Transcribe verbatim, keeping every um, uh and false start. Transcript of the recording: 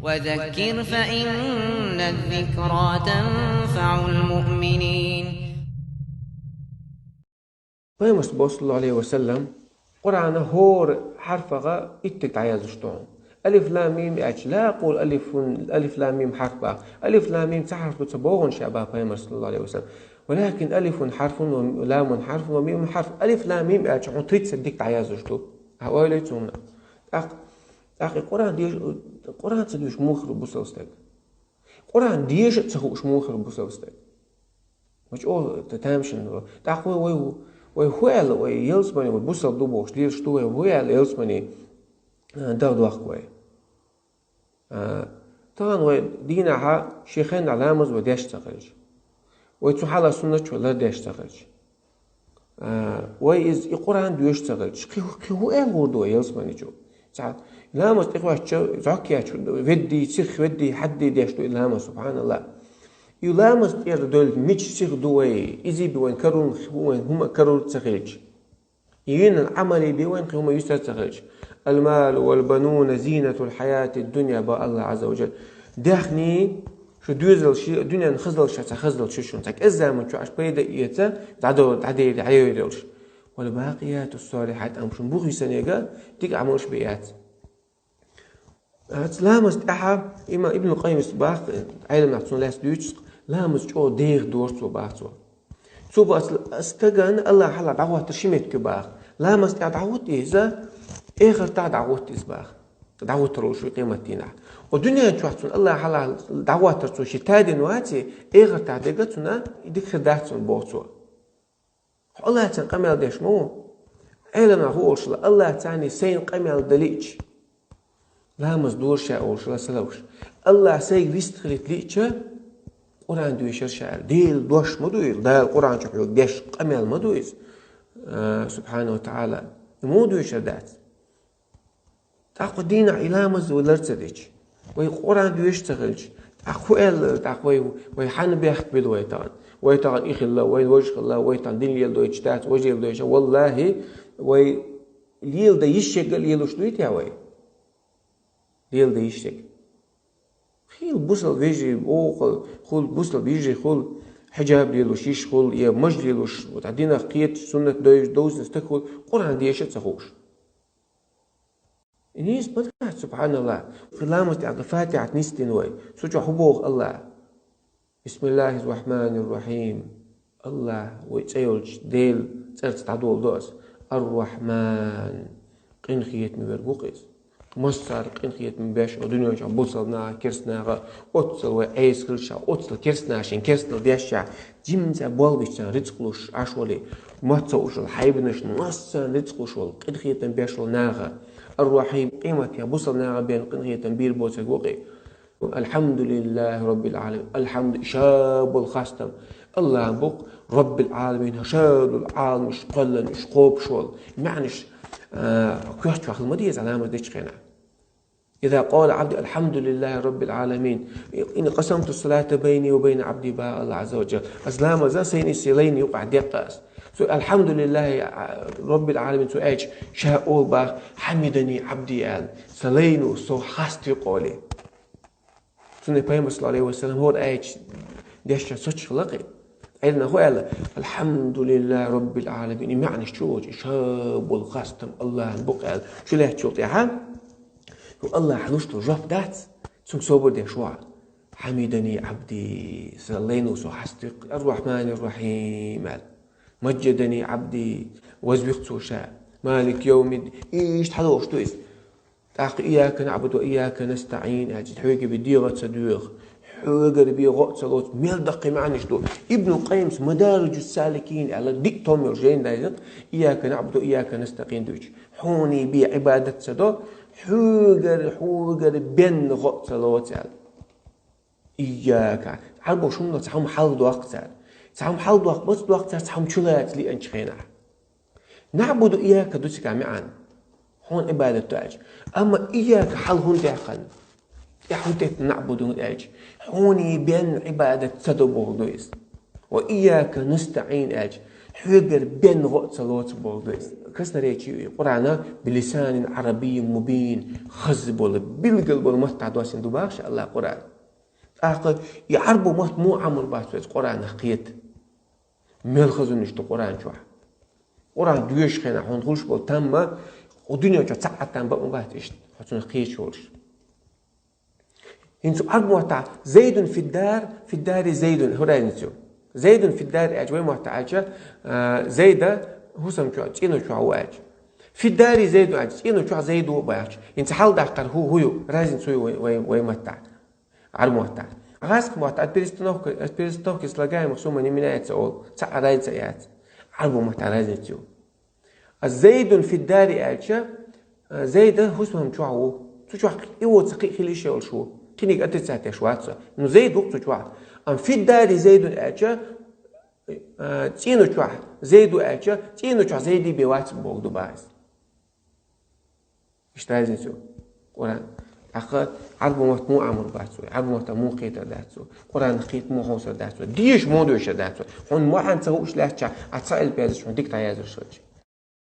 وذكر فإن الذكرى تنفع المؤمنين. Пайхамар, саллаллаху алейхи ва саллам, Къуръана хӀора хьарфагӀа иттиг дӀаяздеш ду. Алиф лам мим аьлча, ла акъулу алифун, алиф лам мим хьарф бах. Алиф лам мим цхьа хьарф ду ца боху ша бах Пайхамар, саллаллаху алейхи ва саллам. Валакин алифун хьарфун ва ламун хьарфун ва мимун хьарф. Алиф лам мим аьлча, хьуна тридцать дика дӀаяздеш ду. Хьа ойла ца хьуна. ТӀаккха, тӀаккха и Къуръан деш-, Къуръан ца деш муха хир бусалба стаг? Къуръан деша а ца хууш муха хир бусалба стаг? Ва чӀогӀа та-, тамашийна. ТӀаккха вай, вай, вай хӀу аьлла, вай ялсмани, вай бусалба ду бохуш, лелаш ду вай хӀу аьлла ялсмани, а, дагадохку вай. А, тахана вай дийнахьа ши хенна ламаз вай деш ца хилча, вай цу хьалха суннат чу вай лар деш ца хилча, а, вай иза и Къуръан доьшуш ца хилча, кхин хӀу, кхин хӀу аьлла гӀур ду вай ялсмани чу? Цхьа ламаз тӀекхоьчча, зӀок яьча, веддий, сих веддий, хьаддий деш ду и ламаз, субхьаналлахӀ. И ламаз тӀера долу мича сих ду вай, изий бен вайн карур, вайн хӀума карур ца хилча? И йинан Ӏамалий бен вайн кхин хӀума юьсур ца хилча? Алмалу вал бануна зинатул хьаятид дунья, бах АллахӀ Ӏазза ва жалла. Даьхний, шу доьзалш, дуьненан хазалш, цхьа хазалш ю шуна. Цхьа кӀеззиг заман чу аша пайда эца, дӀадо-, дӀадели, дӀайойла йолуш. Вал бакъиятус салихьат, амма шуна бухий санна дика Ӏамалш бен яц. Аца ламаз тӀехьа, има Ибн Къаййимас бах, Ӏеламнах цунна лаьцна дуьйцу, ламаз чӀогӀа деха дора цо, бах цо. Цо бах, ас-, ас стагана АллахӀ хьалха дӀахӀоттар ши меттиг ю, бах. Ламаз тӀехьа дӀахӀутту иза, эхартахь дӀахӀутту иза, бах. ДӀахӀуттур волуш ву къематдийнахь. О дуьнен чохь цунна АллахӀ хьалха дӀахӀоттар цо ши тадин ваций, эхартахь дерг цунна дика хир дац цунна, боху цо. Хьо АллахӀцан къамел деш ма ву. Ӏеламнах хӀу олуш хилла, АллахӀцаний сайна къамел дан лиъча, ламаз дора ша олуш хилла салафаш. АллахӀ сайга вистхилийта лиъча, Къуръан доьшура ша аьлла. Делан дош ма ду иза, Дала Къуръан чу хьоьга деш къамел ма ду иза, а, субхьана ва таӀала. И муха доьшур дац? ТӀаккха дийнахь и ламаз вай лар ца дича, вай Къуръан доьшуш ца хилча, тӀаккха хӀу аьлла, тӀаккха вай, вай хьанна бехк била вай тахана? Вай тахана и хилла, вай важа хилла, вай тахана дин леладойтуш дац, важа леладойтуш. ВаллахӀи, вай леладан йиш ерг а лелош дуй те вай? Леладан йиш ерг. Хила бусалба вежарий, оха хуьлу, бусалба йижарий хуьлу, хьиджаб лелош йиш хуьлу, я маж лелош, вот, а динах кхеташ, суннат дойуш, довзийна стаг хуьлу, Къуръан деша а ца хууш. И нийса ма дац, субхьаналлахӀ. Ламаз тӀехь ду Фатихьат нисдина вай. Цу чохь хӀу боху АллахӀа? Бисмиллахир Рахманир Рахим. АллахӀ, вай цӀе йолчу Делан цӀарца дӀадолу до ас. Ар-Рахман. Къинхетаме верг ву-кх иза. Массара къинхетаме беш, о дуьнен чохь бусалба наха, керста наха, оццул вай Ӏеса хилча, оццул керста наха шайн керстал деш, жимма цхьа болх бича царна рицкъ луш Ӏаш валий, маца уьш хьайбанаш массарна рицкъ луш волу, къинхетам беш волу наха. Ар-Рахим, къематехь бусалба наха бен къинхетам бийр боцург ву-кх и. Алхьамдулиллахи Роббил Ӏаламин. Алхьамду, ша болу хастам АллахӀан бу-кх, Роббил Ӏаламин, ша долу Ӏаламаш кхоьллина, уьш кхобуш волу. МаьӀнаш, а, коьрта чохь хила ма деза, ламаз дечу хенахь. Иза къала Ӏабди: «Алхьамдулиллахи Роббил Ӏаламин. Инни къасамту салата байни ва байна Ӏабди», бах АллахӀ Ӏазза ва Жалла. Ас ламаза сайна, и сан лайна юкъахь деккха ас. Цо «Алхьамдулиллахи Роббил Ӏаламин» цо аьлча, ша олу бах: «Хьамидани Ӏабди», аьлла. Сан лайно со хастийна олий. Цундела Пайхамар, саллаллаху Ӏалайхи ва саллам, хӀора аят дешча соцуш хилла-кх и. Ӏилманхо аьлла: «Алхьамдулиллахи Роббил Ӏаламин». И маьӀнаш чу лоцу, и ша болу хастам АллахӀан бу-кх аьлла. Чу лаьттачул тӀаьхьа, хӀу АллахӀа луш долу жоп дац, цуьнга собар деш ву хьо. «Хьамидани Ӏабди», сан лайно со хастийна, «Ар-Рахьманир-Рахьим», аьлла. «Маджадани Ӏабди», вазвихна цо ша, «Малики йовмиддин», иштта хьалоцуш ду иза. ТӀаккха «Ийяка наӀбуду ва ийяка настаӀин» аьлча, хьоьга бен дегӀ а ца доьху, хьоьгара бен гӀо а ца лоцу, мел даккхий маьӀнаш ду. Ибн Къаййима «Мадариджус-Саликин» аьлла, диъ том йолу жайна дайзина, «Ийяка наӀбуду ва ийяка настаӀин» дуьйцу. Хьуна бен Ӏибадат ца до, хьоьгара, хьоьгара бен гӀо а ца лоцу аьлла. «Ийяка». Хьал бохуш хӀума цхьа хӀума хьалха доккху цара. Цхьа хӀума хьалха доккху, маца доккху цара, цхьа хӀума чулацале аьллачу хенахь. «НаӀбуду ва ийяка» ду цигахь маьӀна. Хьуна Ӏибадат до аьлча. Амма «ийяка» хьалха хӀунда даьккхина? ТӀаьхьа хӀунда теттина «наӀбуду» аьлча? Хьуна бен Ӏибадат ца до бохург ду иза. «Ва ийяка настаӀин» аьлча, Хьоьгара бен гӀо а ца лоцу боху иза. Красноречие ю и Къуръана: «Билисанин Ӏарабиййин мубин», хаза болу, билггал болу маттахь доссийна ду боху ша Аллах Къуръан. ТӀаккха и Ӏарбо мотт муха Ӏамор бац вайца Къуръанах кхета? Мел хазанаш ду Къуръан чохь. Къуръан доьшучу хенахь хьуна хуьлуш болу тамма, кху дуьнен чохь цхьа а тамма бакъ ма бац иштта, хьо цунах кхеташ волуш. ХӀинца Ӏарбу маттахь «Зайдун фиддар, фиддари Зайдун», хӀун разница ю? «Зайдун фиддар» аьлча, вай маттахь аьлча, а, Зайда хӀусам чохь, цӀено чохь ву аьлча. «Фиддари Зайдун» аьлча, цӀено чохь Зайд ву баьлча. ХӀинца хьаладаккхар хӀу, хӀу ю, разница хӀу ю вай, вай, вай маттахь? Ӏарбу маттахь. ГӀазкхи маттахь от перестановки, от перестановки слагаемых сумма не меняется олу. Цхьа а разница яц. Ӏарбу маттахь разница ю. А «Зайдун фиддари» аьлча, а, Зайда хӀусам чохь ву. Цу чохь и воцу кхин хила йиш йолуш ву. Кхиниг отрицать деш вац со. Ну, Зайд ву цу чохь. Амма «фиддари Зайдун» аьлча, а, цӀено чохь Зайд ву аьлча, цӀено чохь Зайди бен вац боху ду боху иза. Иштта разница ю Къуръан. ТӀаккха Ӏарбу мотт муха Ӏамор бац вай? Ӏарбу маттахь муха кхетар дац вай? Къуръанах кхета муха хьовсур дац вай? Деша муха доьшур дац вай? Хьуна мохь ца хууш лаьттачохь, а цхьа элп язъеш хьуна дика дӀаязъеш хилча.